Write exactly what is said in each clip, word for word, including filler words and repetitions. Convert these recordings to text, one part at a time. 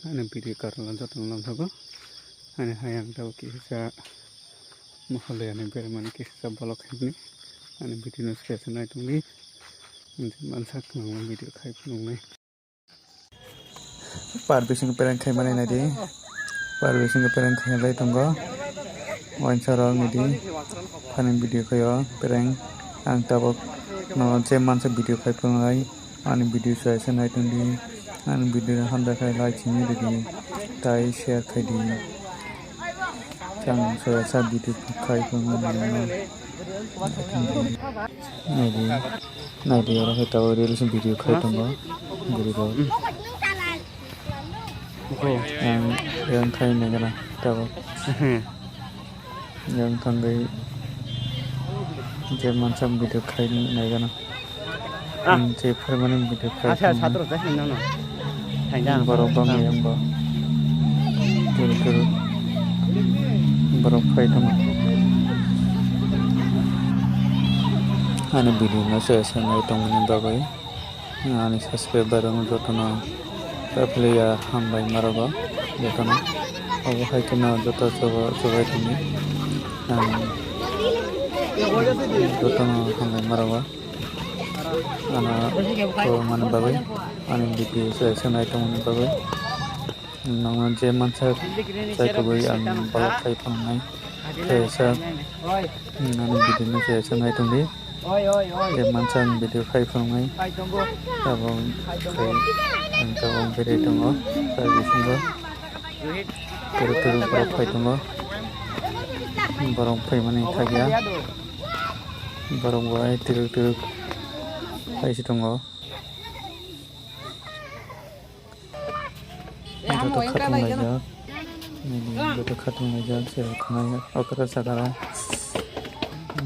Ani video karwi jotono lamsao. Ani hai ang tabuk kisa Meghalaya ni bermani kisa vlog khaimani. Ani video no sesa naitongdi. Mansa khwlangma video khai phunuknai. Par bisingo prank khaimani naidi. Par bisingo prank khailai tongo. Wainsa rok naidi. Funny video khaio prank. Ang tabuk no je mansa video khai phunuknai. Ani video sesa naitongdi. Ani video no hamjakhe like simi ridi. Tai share khaidi. Chang sesa video khai phunuknai. Naidi. Naidi oro hai tabuk reels video khai tongo. Bwrwi rok. Yang, yang khai nai gana tabuk. Yang thangwi je mansa video khai nai gana. Ah. Ang je permanent video khai tongo. Borok bangwi ang bo. Turu turu. Borok phai tongo. Ani video no se se nai tongmani bagwi. Ani subscriber rok jotono. Taphiliya hambai marogo jotono. Obo hai kheno joto choba chobai tongdi. Ang jotono hambai marogo. Ano to mani bagwi. Ani video se se nai tongmani bagwi. Nangno je mansa chai kubui ang vlog khai phunuknai. Khe sa, nangno video no khe sa nai tongdi. Je mansa ang video khai phunuknai. Tabuk khai ang tabuk berai tongo. Chai bisingo. Turu turu borok phai tongo. Borok phaimani thakya. Borok bo ai turu turu phai si tongo. Joto khatung laijak. Nini joto khatung laijak, se khwnai okra sakara.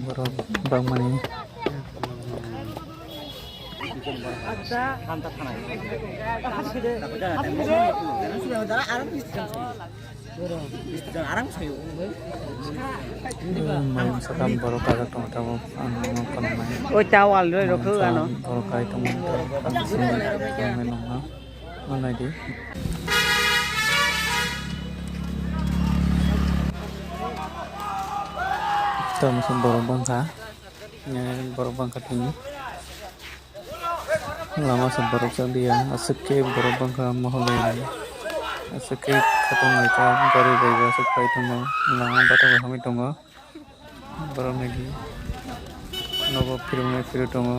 Borok bangmani. Mayung sakam borok kajak tongwi tabuk ang nukha nuknai. O towel rwi rokho ano. Borok kai tongmani tei ang sini nuknai nukna. Nuknai di. Tamo se borok bangkha. Borok bangkha tini. Lama se borok chaliya, aswk khe borok bangkha mohor bai. Aswk khe khatung laijak, gari bai bo aswk pai tongo. Lama bathang bai hamwi tongo. Borok nai di. Nogo phiroknai phirwi tongo.